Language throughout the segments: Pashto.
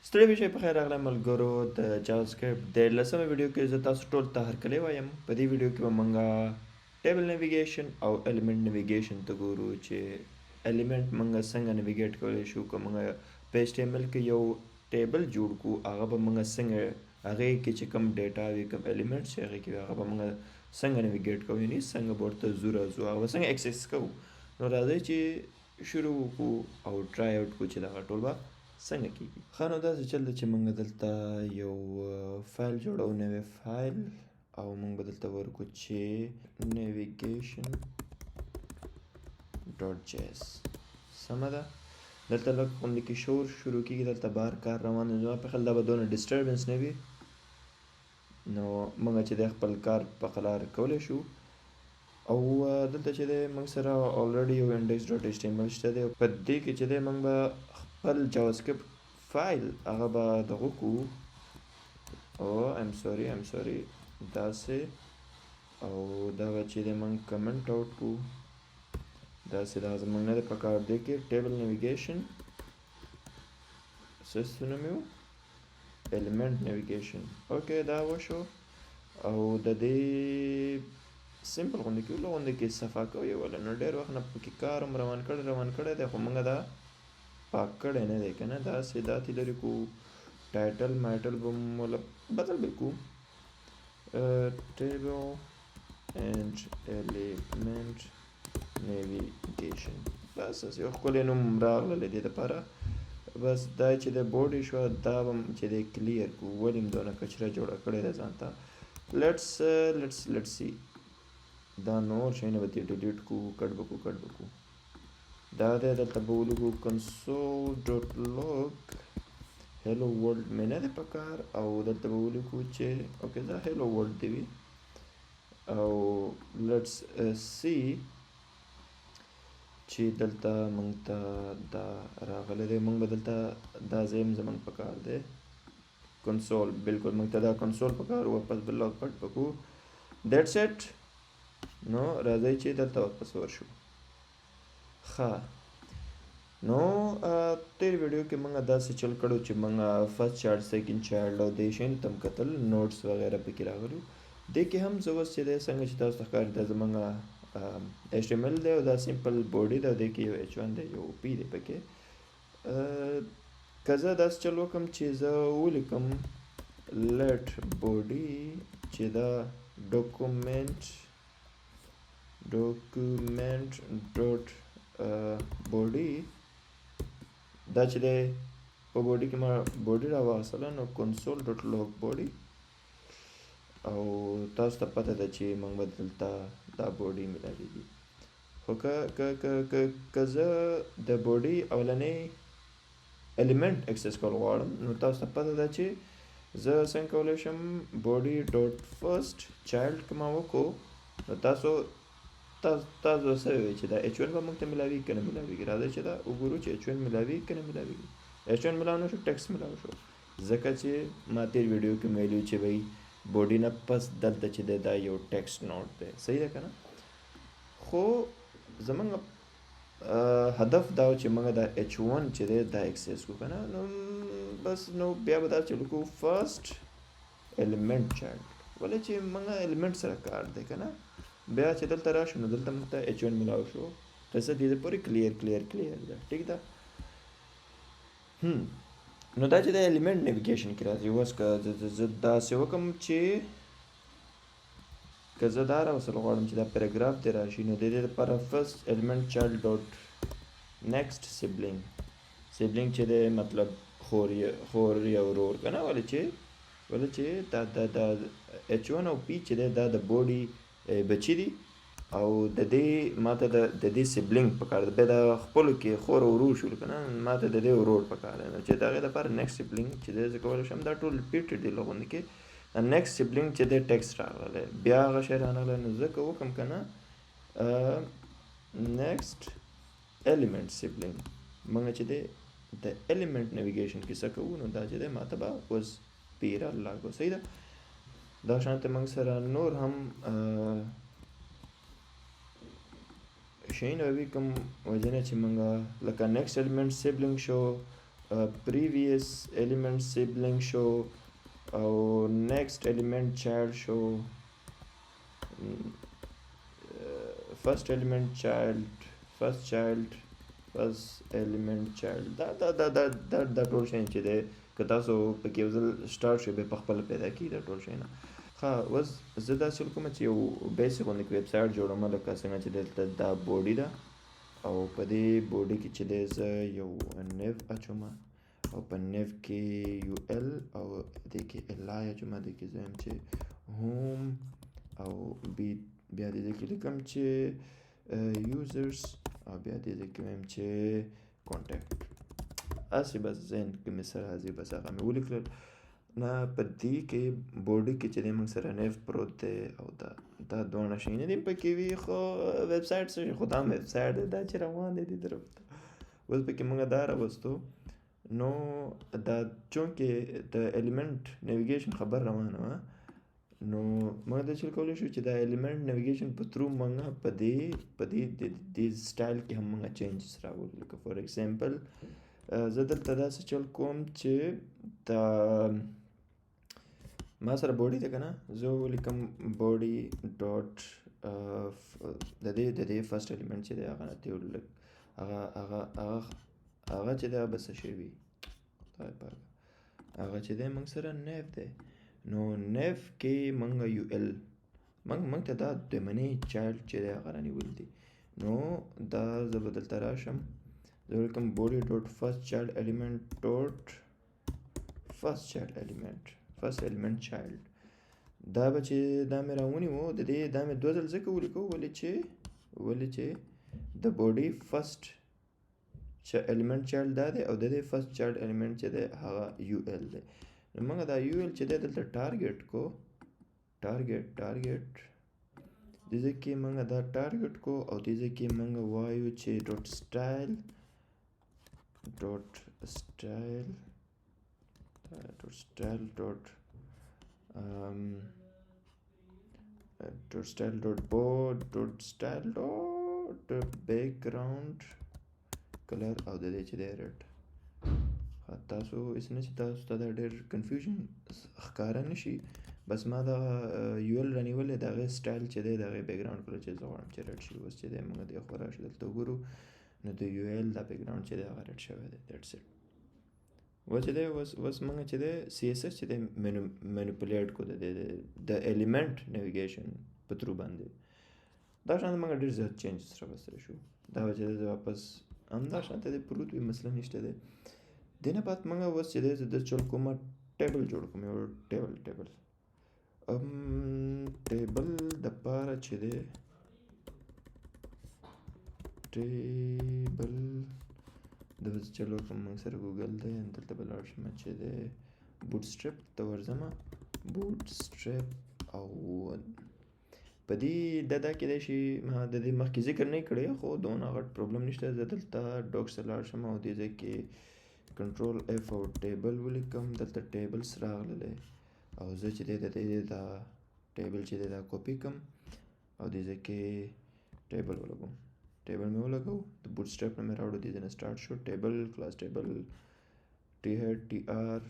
ستړي به شئ، په خیر راغلی ملګرو. د جاوا سکرپټ د 10مې ویډیو کې زه تاسو ټول ته هرکلی وایم. په دې ویډیو کې به موږ table navigation او element navigation ته ګورو چې element موږ څنګه navigate کولی شو. که موږ په HTML کې یو table جوړ کړو، هغه به موږ څنګه، هغې کې چې کوم data وي، کوم element چې هغې کې وي، هغه به موږ څنګه navigate کوو، یعنی څنګه به ورته ځو راځو، هغه به څنګه access کوو. نو راځئ چې شروع وکړو او try out کړو چې دغه ټول به څنګه کیږي. ښه، نو داسې چل دی چې موږ دلته یو فایل جوړو، نوی فایل، او موږ به دلته ورکو چې navigation.js. سمه ده. دلته لږ غوندې کې شور شروع کیږي، دلته بهر کار روان دی. زما په خیال دا به دونه disturbance نه وي، نو موږ چې دی خپل کار په قلار کولی شو. او دلته چې دی موږ سره already یو index.html شته دی. په دې کې چې دی موږ به خپل JavaScript فایل هغه به دغه کو. او I'm sorry, I'm sorry، داسې، او دا به چې دی موږ comment out کو داسې. دا زموږ نه دی پکار. دی کې table navigation، څه نوم یې و؟ Element navigation. Okay، دا وشو. او د دې simple غوندې کې لږ غوندې کې صفا کوي وله. نو ډېر وخت نه پکې کار هم روان کړی دی، خو موږ دا پاک کړی نه دی که نه. داسې دا ترې لرې کو، title مایټل به مو بدل به کو، table and element navigation. بس یو ښکلی نوم راغله دې دپاره. بس دا چې د body شوه، دا به چې دی clear کو. ولې م دونه کچره جوړه کړې ده ځان ته؟ Let's see. دا نور شیونه به ترې delete کو، کټ به کو، کټ به کو. دا دی، دلته به ولیکو console.log hello world مې نه دی پکار. او دلته به ولیکو چې okay، دا hello world دی وي. او let's see چې دلته موږ ته دا راغلی دی. موږ به دلته دا ځای هم زموږ پکار دی، کنسول. بالکل موږ ته دا کنسول پکار و. پس به log کټ وکړو. That's it. نو راځئ چې دلته واپس ورشو. ښه، نو تیر ویډیو کې موږ داسې چل کړو چې موږ first child، second child او دې شیانو ته هم کتل، nodes وغیره پکې راغلو. دې کې هم زه اوس چې دی، څنګه چې تاسو ته ښکاري، دا زموږ HTML دی او دا simple body ده. دې کې یو H1 دی، یو P دی پکې. که زه داسې چل وکړم چې زه ولیکم let body چې دا document dot body، دا چې دی په body کې ما body راواخیستله، نو console.log body. او تاسو ته پته ده چې موږ به دلته دا body ملاویږي. خو که زه د body اولنی element access کول غواړم، نو تاسو ته پته ده چې زه څنګه کولی شم. Body dot first child که ما وکړو، نو تاسو څه ووایئ چې دا H1 به موږ ته ملاویږي که نه ملاویږي؟ راځئ چې دا وګورو چې H1 ملاویږي که نه ملاویږي. H1 ملاو نه شو، text ملاو شو، ځکه چې ما تیر ویډیو کې ویلي چې بھئی body نه پس دلته چې دی دا یو text node دی. صحیح ده که نه؟ خو زمونږ هدف دا و چې موږ دا H1 چې دی دا access کړو که نه. نو بس، نو بیا به دا چې ولیکو first element child، ولې چې موږ element سره کار دی که نه. بیا چې دلته راشو، نو دلته موږ ته H1 ملاو شو. قصه دې پورې clear clear clear ده؟ ټیک ده. نو دا چې د element navigation کې راځي، اوس که زه داسې وکم چې که زه دا راوستل غواړم چې دا پاراګراف دې راشي، نو د دې لپاره first element child dot next sibling. Sibling چې دی مطلب خور یا ورور که نه. ولې چې دا H1 او P چې دی دا د body بچي دي، او د دې ماته د دې sibling پکار دی. بیا د خپلو کې خور او ورور شول که نه، ماته د دې ورور پکار دی. نو چې د هغې دپاره next sibling چې دی زه کولی شم. دا ټول repeated دي لږ غوندې کې. Next sibling چې دی text راغلی، بیا هغه شی رانغلی. نو زه که وکړم که نه next element sibling، موږ چې دی د element navigation کیسه کوو، نو دا چې دی ماته به اوس P رالاګو. صحیح ده. دا شانته موږ سره نور هم شیونه وي، کوم وجه نه چې موږ لکه next element sibling شو. previous element sibling شو او next element child شو، first element child، first child، first element child. دا دا دا دا دا دا ټول شیان چې دی که تاسو پکې یو ځل سټارټ شئ بیا په خپله پیدا کېږي دا ټول شیونه. ښه، اوس زه داسې کوم چې یو basic غوندې ویب سایټ جوړوم، لکه څنګه چې دلته دا body ده او په دې body کې چې دی زه یو nav اچوم او په nav کې ul او دې کې li اچوم، دې کې زه وایم چې home او بیا دې ځای کې لیکم چې users او بیا دې ځای کې وایم چې contact. هسې بس ذهن کې مې څه راځي بس هغه مې ولیکل. نه، په دې کې body کې چې دی موږ سره nav پروت دی او دا دواړه شیونه دې پکې وي. خو ویب سایټ څه شي، خو دا هم ویب سایټ دی، دا چې روان دی دې طرف ته. اوس پکې موږ دا راوستو، نو دا چونکې د element navigation خبر روانه وه، نو موږ دا چل کولی شو چې دا element navigation په through موږ په دې دې style کې هم موږ changes راوړو. لکه for example زه دلته داسې چل کوم چې دا ما سره body ده که نه، زه ولیکم body dot د دې first element چې دی هغه نه دی هغه هغه هغه هغه چې دی هغه به څه شی وي، خدای پاک، هغه چې دی موږ سره nav دی. نو nav کې موږ ul موږ ته دا دویمنی child چې دی هغه رانیول دي. نو دا زه به دلته راشم، زه ولیکم body dot first child element dot first child element first element child. دا به چې دا مې راونیو د دې دا مې دوه ځل ځکه ولیکو ولې چې د body first element child دا دی او د دې first child element چې دی هغه ul دی. نو موږ دا ul چې دی دلته target کو، target target دې ځای کې موږ دا target کو او دې ځای کې موږ وایو چې dot style dot style dot style dot dot style dot board dot style dot background color او د دې چې دی red. تاسو هسې نه چې تاسو ته دا ډېر confusion ښکاره نه شي، بس ما دا ul رانیولی د هغې style چې دی د هغې background color چې زه غواړم چې red شي. اوس چې دی موږ دې خوا راشو دلته وګورو، نو د ul دا background چې دی هغه red شوی دی. That's it. اوس چې دی اوس موږ چې دی CSS چې دی manipulate کو د د element navigation په through باندې. دا شان موږ ډېر زیات changes راوستلی شو. دا به چې دی زه واپس همدا شان ته دی پروت وي، مسله نشته دی. دې نه بعد موږ اوس چې دی زه د چل کوم table جوړ کوم، یو table table table دپاره چې دی table د به زه چل وکړم. موږ سره ګوګل دی، دلته به لاړ شم چې دی Bootstrap ته ورځم، Bootstrap او په دې دا کېدای شي ما د دې مخکې ذکر نه کړی، خو دونه غټ problem نشته. زه دلته docs ته لاړ شم او دې ځای کې control F او table ولیکم، دلته tables راغللی او زه چې دی د دې دا table چې دی دا کاپي کړم او دې ځای کې table ولګوم. Table مې ولګو، د Bootstrap نه مې راوړو، دې ځای نه start شو table class table t head tr،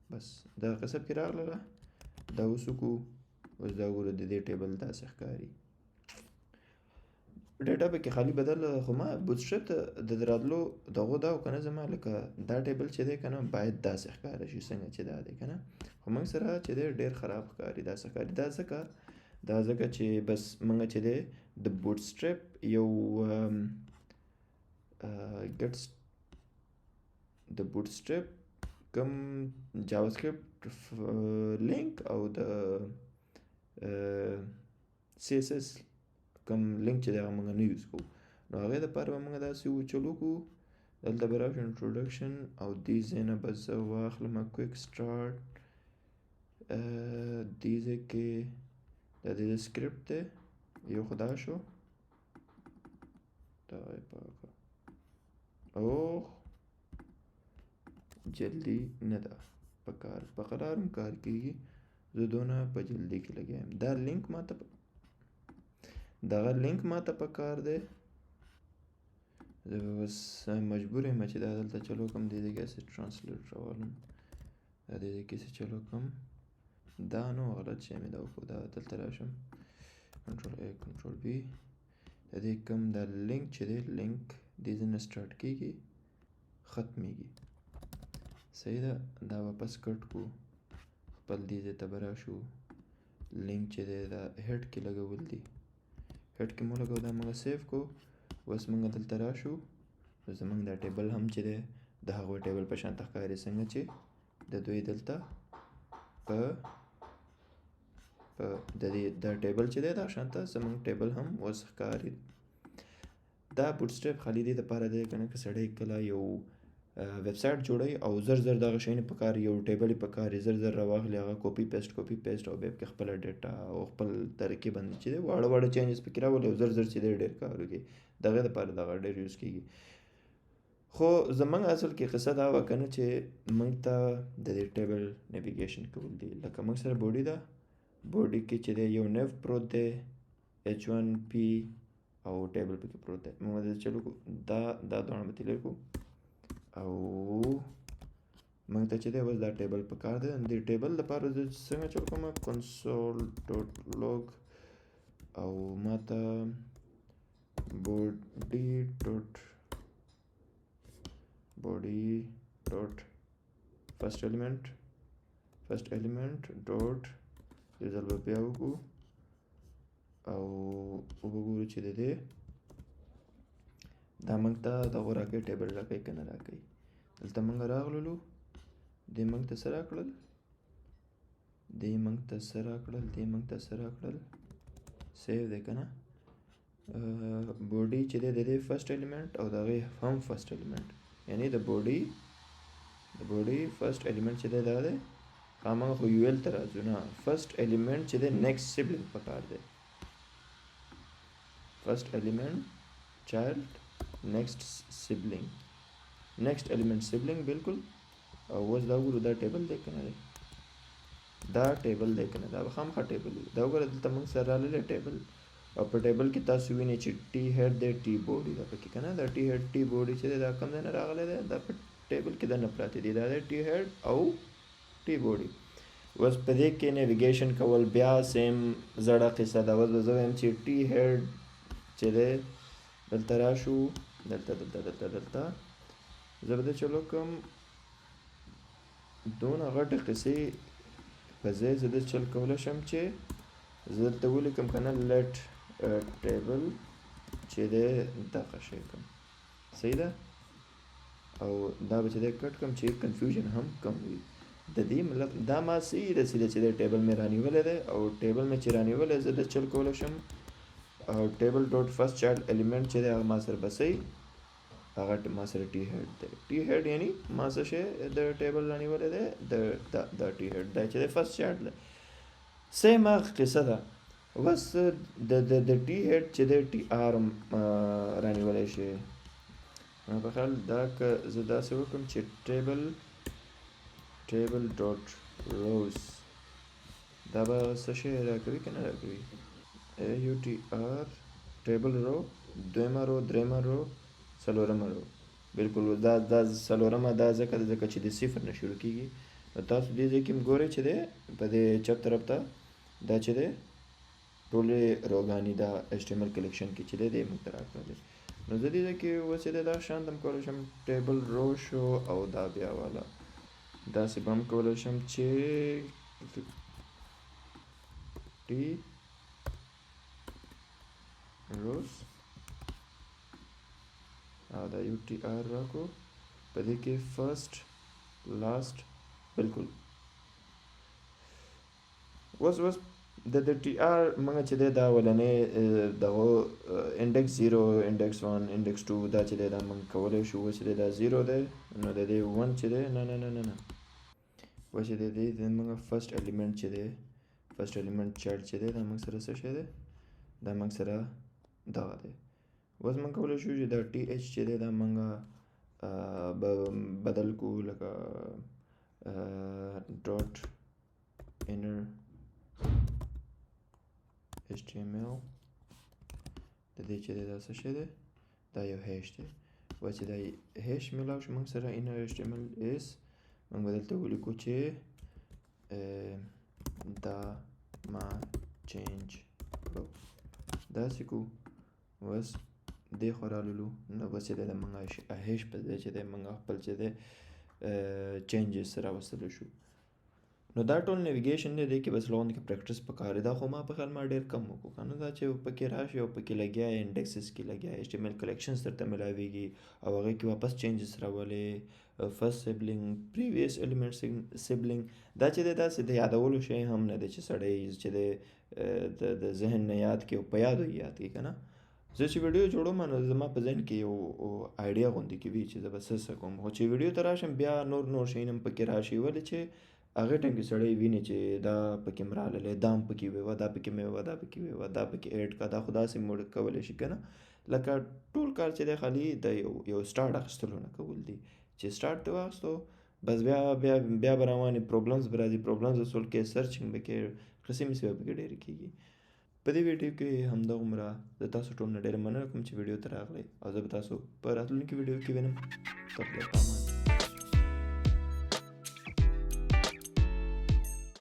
بس دا قصه پکې راغلله. دا اوس وکړو، اوس دا وګورو د دې table داسې ښکاري، data پکې خالي بدله ده. خو ما Bootstrap ته د راتلو دغو دا و که نه، زما لکه دا table چې دی که نه باید داسې ښکاره شي څنګه چې دا دی که نه، خو موږ سره چې دی ډېر خراب ښکاري، داسې ښکاري. دا ځکه چې بس موږ چې دی د Bootstrap یو get د Bootstrap کوم JavaScript link او د CSS کوم لینک چې دی هغه موږ نه use کوو، نو هغې دپاره به موږ داسې چل وکړو. دلته به راشو introduction او دې ځای نه به زه واخلم quick start. دې ځای کې دا د دې سکرپټ دی، یو خو دا شو، دا یې پاکه اوه جلدي نه ده په کار، په قرار هم کار کیږي، زه دونه په جلدي کې لګیا یم. دا لینک ماته دغه لینک ماته په کار دی، زه به اوس مجبور یم چې دا دلته چل وکړم، دې ځای کې هسې translate راولم، دا دې ځای کې هسې چل وکړم. دا نو غلط شی مې دا وکړو. دا دلته راشم، control A control B، د دې کوم دا لینک چې دی، لینک دې ځای نه start کېږي ختمېږي. صحیح ده. دا واپس cut کړو، خپل دې ځای ته به راشو. لینک چې دی دا head کې لګول دي، head کې مو لګو، دا موږ save کړو. اوس موږ دلته راشو، نو زموږ دا table هم چې دی د هغو table په شان ته ښکاري، څنګه چې د دوی دلته په د دې دا table چې دی دا شان ته زموږ table هم اوس ښکاري. دا Bootstrap خالي دې دپاره دی که نه، که سړی کله یو ویب سایټ جوړوي او زر زر دغه شیونه پکار، یو table یې پکار وي، زر زر راواخلي، هغه copy paste copy paste او بیا پکې خپله data او خپل طریقې باندې چې دی واړه واړه changes پکې راولي او زر زر چې دی ډېر کار وکړي، دغې دپاره دغه ډېر use کېږي. خو زمونږ اصل کې قصه دا وه که نه چې موږ ته د دې table navigation کول دي. لکه موږ سره body ده، body کې چې دی یو nav پروت دی، h1 p او table پکې پروت دی. موږ به چلو کو، دا دا دواړه به ترې لرې کړو او موږ ته چې دی اوس دا table پکار دی. د دې table دپاره زه څنګه چل کوم، console dot log او ما ته body dot body dot first element first element dot یو ځل به بیا وکړو او وګورو چې د دې دا موږ ته دغه راکوي، table راکوي که نه راکوي. دلته موږ راغللو، دې موږ ته څه راکړل، دې موږ ته څه راکړل، دې موږ ته څه راکړل، save دی که نه. body چې دی د دې first element او د هغې هم first element، یعنی د body د body first element چې دی دا دی. خامخا خو ul ته راځو نه، first element چې دی next sibling پکار دی، first element child next sibling، next element sibling بالکل. او اوس دا وګورو دا table دی که نه دی، دا table دی که نه، دا به خامخا table وي. دا وګوره دلته موږ سره راللی table، او په table کې تاسو وینئ چې t head دی، t body ده پکې که نه. دا t head t body چې دی دا کوم ځای نه راغلی دی، دا په table کې دننه پراته دي، دا دی t head او t body. اوس په دې کې navigation کول بیا same زړه قصه ده. اوس به زه وایم چې t head چې دی دلته راشو، دلته دلته دلته دلته زه به د چل وکړم، دونه غټې قصې په ځای زه د چل کولی شم چې زه دلته ولیکم که نه let table چې دی دغه شی کوم، صحیح ده. او دا به چې دی cut کړم چې confusion هم کم وي. د دې مطلب دا ما سیده سیده چې دی table مې رانیولی دی، او table مې چې رانیولی زه د چل کولی شم، او table dot first child element چې دی هغه ما سره بسئ، هغه ما سره t head دی. t head یعنی ما څه شی د table رانیولی دی، د دا t head دی چې دی first child دی. same هغه قصه ده. بس د د د t head چې دی tr رانیولی شي. ما په خیال دا که زه داسې وکړم چې table dot rows، دا به څه شی راکوي که نه راکوي؟ a u t r table row، دویمه row، درېیمه row، څلورمه row، بالکل. دا دا څلورمه دا ځکه ده ځکه چې د صفر نه شروع کېږي. نو تاسو دې ځای کې هم ګورئ چې دی په دې چپ طرف ته دا چې دی ټولې row ګانې دا HTML collection کې چې دی دی موږ ته راکړلې. نو زه دې ځای کې اوس چې دی دا شان هم کولی شم، table row شو او دا بیا والا داسې به هم کولی شم چې t rows او دا یو tr راکو، په دې کې first last بالکل. اوس اوس د د tr موږ چې دی دا اولنی دغه index 0، index 1، index 2، دا چې دی دا موږ کولی شو. اوس چې دی دا 0 دی، نو د دې 1 چې دی، نه نه نه نه نه، اوس چې دی د موږ first element چې دی، first element child چې دی، دا موږ سره څه شی دی؟ دا موږ سره دغه دی. اوس موږ کولی شو چې دا th چې دی دا موږ بدل کړو، لکه dot inner html. د دې چې دی دا څه شی دی؟ دا یو hash دی. و چې دا hash ملاو شو موږ سره inner HTML is، موږ به دلته ولیکو چې دا ما change کړو، داسې کو. بس دې خوا راللو، نو بس چې دی د موږ hash په ځای چې دی موږ خپل چې دی changes راوستلی شو. نو دا ټول navigation دی، دې کې بس لغون کې practice پکار دی. دا خو ما په خیال ما ډېر کم وکړو که نه، دا چې پکې راشي او پکې لګیا یې، indexes کې لګیا یې، HTML collections درته ملاویږي او هغې کې واپس changes راولې، first sibling، previous element sibling. دا چې دی داسې د یادولو شی هم نه دی چې سړی چې دی د ذهن نه یاد کړي او په یادو یې یاد کړي که نه. زه چې ویډیو جوړوم نو زما په ذهن کې یو idea غوندې کې وي چې زه به څه څه کوم، خو چې ویډیو ته راشم بیا نور نور شیان هم پکې راشي، ولې چې هغې ټایم کې سړی ویني چې دا پکې هم راللی، دا هم پکې وی وه، دا پکې مې وه، دا پکې وی وه، دا پکې add کړه، دا خو داسې موډ کولی شي که نه. لکه ټول کار چې دی خالي د یو start اخیستلو نه کول دي، چې start دې واخیستو بس بیا بیا بیا به روان یې، problems به راځي، problems به solve کوې، searching به کوې، قصې مصې به پکې ډېرې کېږي. په دې ویډیو کې همدغومره. د تاسو ټولو نه ډېره مننه کوم چې ویډیو ته راغلئ او زه به تاسو په راتلونکي ویډیو کې وینم. ته خدای په امان.